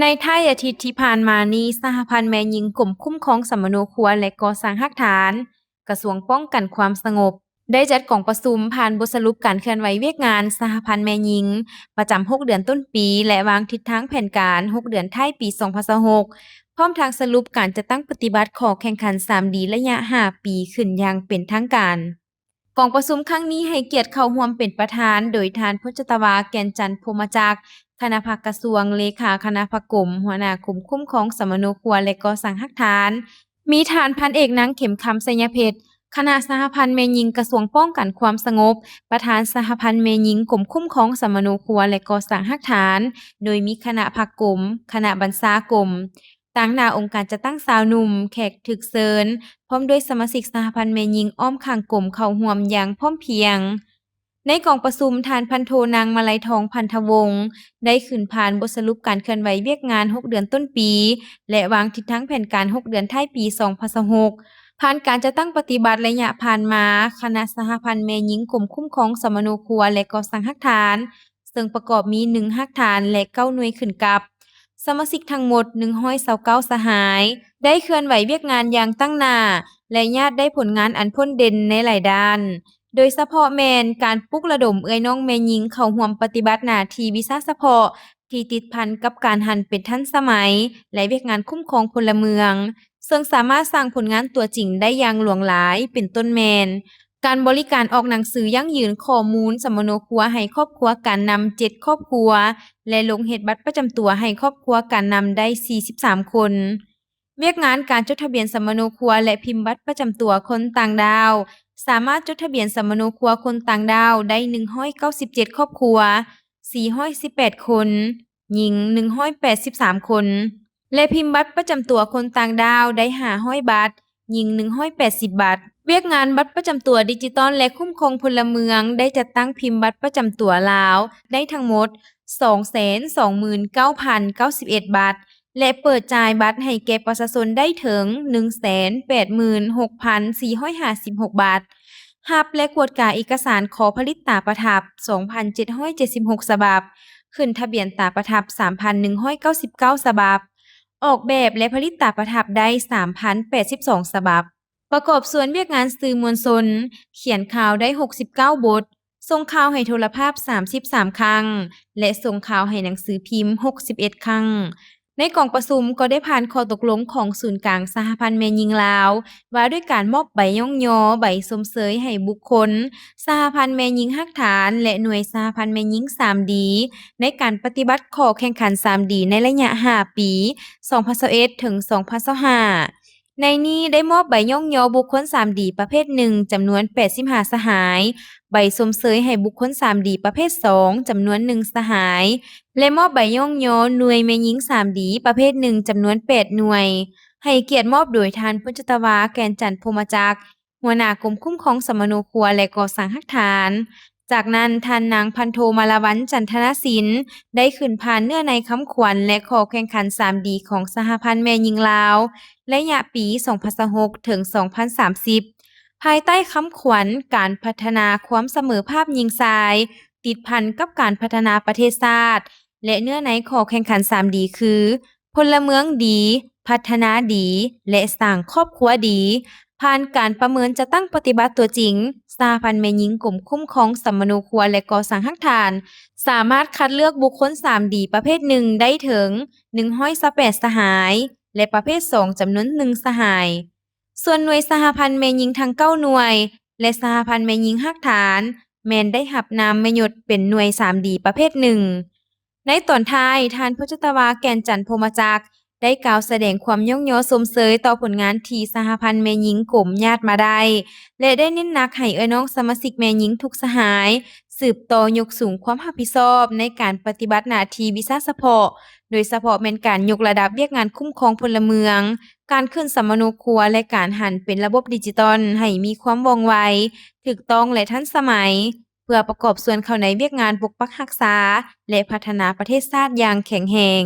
ໃນທ້າຍອາທິດທີ່ຜ່ານມານີ້, ສະຫະພັນແມ່ຍິງກົມຄຸ້ມຄອງສຳມະໂນຄົວ ແລະ ກໍ່ສ້າງຮາກຖານ ກະຊວງປ້ອງກັນຄວາມສະຫງົບ ໄດ້ຈັດກອງປະຊຸມຜ່ານບົດສະຫຼຸບການເຄື່ອນໄຫວວຽກງານສະຫະພັນແມ່ຍິງ ປະຈຳຫົກເດືອນຕົ້ນປີ ແລະ ວາງທິດທາງແຜນການຫົກເດືອນທ້າຍປີສອງພັນຊາວຫົກ ພ້ອມທັງສະຫຼຸບການຈັດຕັ້ງປະຕິບັດຂໍ້ແຂ່ງຂັນສາມດີ ໄລຍະຫ້າປີ ຂຶ້ນຢ່າງເປັນທາງການ. ກອງປະຊຸມຄັ້ງນີ້ໃຫ້ກຽດເຂົ້າຮ່ວມເປັນປະທານໂດຍທ່ານ ພົນຈັດຕະວາ ແກ່ນຈັນ ພົມມະຈັກ ຄະນະພັກກະຊວງ, ເລຂາຄະນະພັກກົມ, ຫົວໜ້າກົມຄຸ້ມຄອງສຳມະໂນຄົວ ແລະ ກໍ່ສ້າງຮາກຖານ, ມີທ່ານພັນເອກ ນາງ ເຂັມຄຳ ໄຊຍະເພັດ ຄະນະສະຫະພັນແມ່ຍິງກະຊວງປ້ອງກັນຄວາມສະຫງົບ, ປະທານສະຫະພັນແມ່ຍິງກົມຄຸ້ມຄອງສຳມະໂນຄົວ ແລະ ກໍ່ສ້າງຮາກຖານ, ໂດຍມີຄະນະພັກກົມ, ຄະນະບັນຊາກົມ, ຕາງໜ້າອົງການຈັດຕັ້ງຊາວໜຸ່ມ, ແຂກຖືກເຊີນ, ພ້ອມດ້ວຍສະມາຊິກສະຫະພັນແມ່ຍິງອ້ອມຂ້າງກົມເຂົ້າຮ່ວມຢ່າງພ້ອມພຽງ. ໃນກອງປະຊຸມ, ທ່ານພັນໂທ ນາງ ມາໄລທອງ ພັນທະວົງ ໄດ້ຂຶ້ນຜ່ານບົດສະຫຼຸບການເຄື່ອນໄຫວວຽກງານຫົກເດືອນຕົ້ນປີ ແລະ ວາງທິດທາງແຜນການຫົກເດືອນທ້າຍປີສອງພັນຊາວຫົກ. ຜ່ານການຈັດຕັ້ງປະຕິບັດໄລຍະຜ່ານມາ, ຄະນະສະຫະພັນແມ່ຍິງກົມຄຸ້ມຄອງສຳມະໂນຄົວ ແລະ ກໍ່ສ້າງຮາກຖານ ເຊິ່ງປະກອບມີໜຶ່ງຮາກຖານ ແລະ ເກົ້າໜ່ວຍຂຶ້ນກັບ, ສະມາຊິກທັງໝົດໜຶ່ງຮ້ອຍຊາວເກົ້າສະຫາຍ ໄດ້ເຄື່ອນໄຫວວຽກງານຢ່າງຕັ້ງໜ້າ ແລະ ຍາດໄດ້ຜົນງານອັນພົ້ນເດັ່ນໃນຫຼາຍດ້ານ, ໂດຍສະເພາະແມ່ນການປຸກລະດົມເອື້ອຍນ້ອງແມ່ຍິງເຂົ້າຮ່ວມປະຕິບັດໜ້າທີ່ວິຊາສະເພາະທີ່ຕິດພັນກັບການຫັນເປັນທັນສະໄໝ ແລະ ວຽກງານຄຸ້ມຄອງພົນລະເມືອງ, ເຊິ່ງສາມາດສ້າງຜົນງານຕົວຈິງໄດ້ຢ່າງຫຼວງຫຼາຍ, ເປັນຕົ້ນແມ່ນ ການບໍລິການອອກໜັງສືຢັ້ງຢືນຂໍ້ມູນສຳມະໂນຄົວໃຫ້ຄອບຄົວການນຳເຈັດຄອບຄົວ ແລະ ລົງເຮັດບັດປະຈຳຕົວໃຫ້ຄອບຄົວການນຳໄດ້ສີ່ສິບສາມຄົນ. ວຽກງານການຈົດທະບຽນສຳມະໂນຄົວ ແລະ ພິມບັດປະຈຳຕົວຄົນຕ່າງດ້າວ ສາມາດຈົດທະບຽນສຳມະໂນຄົວຄົນຕ່າງດ້າວໄດ້ໜຶ່ງຮ້ອຍເກົ້າສິບເຈັດຄອບຄົວ, ສີ່ຮ້ອຍສິບແປດຄົນ, ຍິງໜຶ່ງຮ້ອຍແປດສິບສາມຄົນ ແລະ ພິມບັດປະຈຳຕົວຄົນຕ່າງດ້າວໄດ້ຫ້າຮ້ອຍບັດ, ຍິງໜຶ່ງຮ້ອຍແປດສິບບັດ. ວຽກງານບັດປະຈຳຕົວດິຈິຕອນ ແລະ ຄຸ້ມຄອງພົນລະເມືອງ ໄດ້ຈັດຕັ້ງພິມບັດປະຈຳຕົວລາວໄດ້ທັງໝົດສອງແສນສອງໝື່ນເກົ້າພັນເກົ້າສິບເອັດບັດ ແລະ ເປີດຈ່າຍບັດໃຫ້ແກ່ປະຊາຊົນໄດ້ເຖິງໜຶ່ງແສນແປດໝື່ນຫົກພັນສີ່ຮ້ອຍຫ້າສິບຫົກບັດ, ຮັບ ແລະ ກວດກາເອກະສານຂໍຜະລິດຕາປະທັບສອງພັນເຈັດຮ້ອຍເຈັດສິບຫົກສະບັບ, ຂຶ້ນທະບຽນຕາປະທັບສາມພັນໜຶ່ງຮ້ອຍເກົ້າສິບເກົ້າສະບັບ, ອອກແບບ ແລະ ຜະລິດຕາປະທັບໄດ້ສາມພັນແປດສິບສອງສະບັບ. ປະກອບສ່ວນວຽກງານສື່ມວນຊົນ, ຂຽນຂ່າວໄດ້ຫົກສິບເກົ້າບົດ, ສົ່ງຂ່າວໃຫ້ໂທລະພາບສາມສິບສາມຄັ້ງ ແລະ ສົ່ງຂ່າວໃຫ້ໜັງສືພິມຫົກສິບເອັດຄັ້ງ. ໃນກອງປະຊຸມກໍໄດ້ຜ່ານຂໍ້ຕົກລົງຂອງສູນກາງສະຫະພັນແມ່ຍິງລາວ ວ່າດ້ວຍການມອບໃບຍ້ອງຍໍ, ໃບຊົມເຊີຍໃຫ້ບຸກຄົນ ສະຫະພັນແມ່ຍິງຮາກຖານ ແລະ ໜ່ວຍສະຫະພັນແມ່ຍິງສາມດີ ໃນການປະຕິບັດຂໍ້ແຂ່ງຂັນສາມດີໃນໄລຍະຫ້າປີ ສອງພັນຊາວເອັດ ເຖິງ ສອງພັນຊາວຫ້າ. ໃນນີ້ໄດ້ມອບໃບຍ້ອງຍໍບຸກຄົນສາມດີປະເພດໜຶ່ງ ຈຳນວນແປດສິບຫ້າສະຫາຍ, ໃບຊົມເຊີຍໃຫ້ບຸກຄົນສາມດີປະເພດສອງ ຈຳນວນໜຶ່ງສະຫາຍ ແລະ ມອບໃບຍ້ອງຍໍໜ່ວຍແມ່ຍິງສາມດີປະເພດໜຶ່ງ ຈຳນວນແປດໜ່ວຍ, ໃຫ້ກຽດມອບໂດຍທ່ານ ພົນຈັດຕະວາ ແກ່ນຈັນ ພົມມະຈັກ ຫົວໜ້າກົມຄຸ້ມຄອງສຳມະໂນຄົວ ແລະ ກໍ່ສ້າງຮາກຖານ. ຈາກນັ້ນ, ທ່ານນາງ ພັນໂທ ມາລາວັນ ຈັນທະນາສິນ ໄດ້ຂຶ້ນຜ່ານເນື້ອໃນຄຳຂວັນ ແລະ ຂໍ້ແຂ່ງຂັນສາມດີຂອງສະຫະພັນແມ່ຍິງລາວ ໄລຍະປີສອງພັນຊາວຫົກ ເຖິງ ສອງພັນສາມສິບ ພາຍໃຕ້ຄຳຂວັນ ການພັດທະນາຄວາມສະເໝີພາບຍິງຊາຍ ຕິດພັນກັບການພັດທະນາປະເທດຊາດ ແລະ ເນື້ອໃນຂໍ້ແຂ່ງຂັນສາມດີຄື ພົນລະເມືອງດີ, ພັດທະນາດີ ແລະ ສ້າງຄອບຄົວດີ. ຜ່ານການປະເມີນຈັດຕັ້ງປະຕິບັດຕົວຈິງ, ສະຫະພັນແມ່ຍິງກົມຄຸ້ມຄອງສຳມະໂນຄົວ ແລະ ກໍ່ສ້າງຮາກຖານ ສາມາດຄັດເລືອກບຸກຄົນສາມດີປະເພດໜຶ່ງໄດ້ເຖິງໜຶ່ງຮ້ອຍຊາວແປດສະຫາຍ ແລະ ປະເພດສອງ ຈຳນວນໜຶ່ງສະຫາຍ. ສ່ວນໜ່ວຍສະຫະພັນແມ່ຍິງທັງເກົ້າໜ່ວຍ ແລະ ສະຫະພັນແມ່ຍິງຮາກຖານ ແມ່ນໄດ້ຮັບນາມມະຍົດເປັນໜ່ວຍສາມດີປະເພດໜຶ່ງ. ໃນຕອນທ້າຍ, ທ່ານ ພົນຈັດຕະວາ ແກ່ນຈັນ ພົມມະຈັກ ໄດ້ກ່າວສະແດງຄວາມຍ້ອງຍໍຊົມເຊີຍຕໍ່ຜົນງານທີ່ສະຫະພັນແມ່ຍິງກົມຍາດມາໄດ້ ແລະ ໄດ້ເນັ້ນໜັກໃຫ້ເອື້ອຍນ້ອງສະມາຊິກແມ່ຍິງທຸກສະຫາຍ ສືບຕໍ່ຍົກສູງຄວາມຮັບຜິດຊອບໃນການປະຕິບັດໜ້າທີ່ວິຊາສະເພາະ, ໂດຍສະເພາະແມ່ນການຍົກລະດັບວຽກງານຄຸ້ມຄອງພົນລະເມືອງ, ການຂຶ້ນສຳມະໂນຄົວ ແລະ ການຫັນເປັນລະບົບດິຈິຕອນໃຫ້ມີຄວາມວ່ອງໄວ, ຖືກຕ້ອງ ແລະ ທັນສະໄໝ, ເພື່ອປະກອບສ່ວນເຂົ້າໃນວຽກງານປົກປັກຮັກສາ ແລະ ພັດທະນາປະເທດຊາດຢ່າງແຂງແຮງ.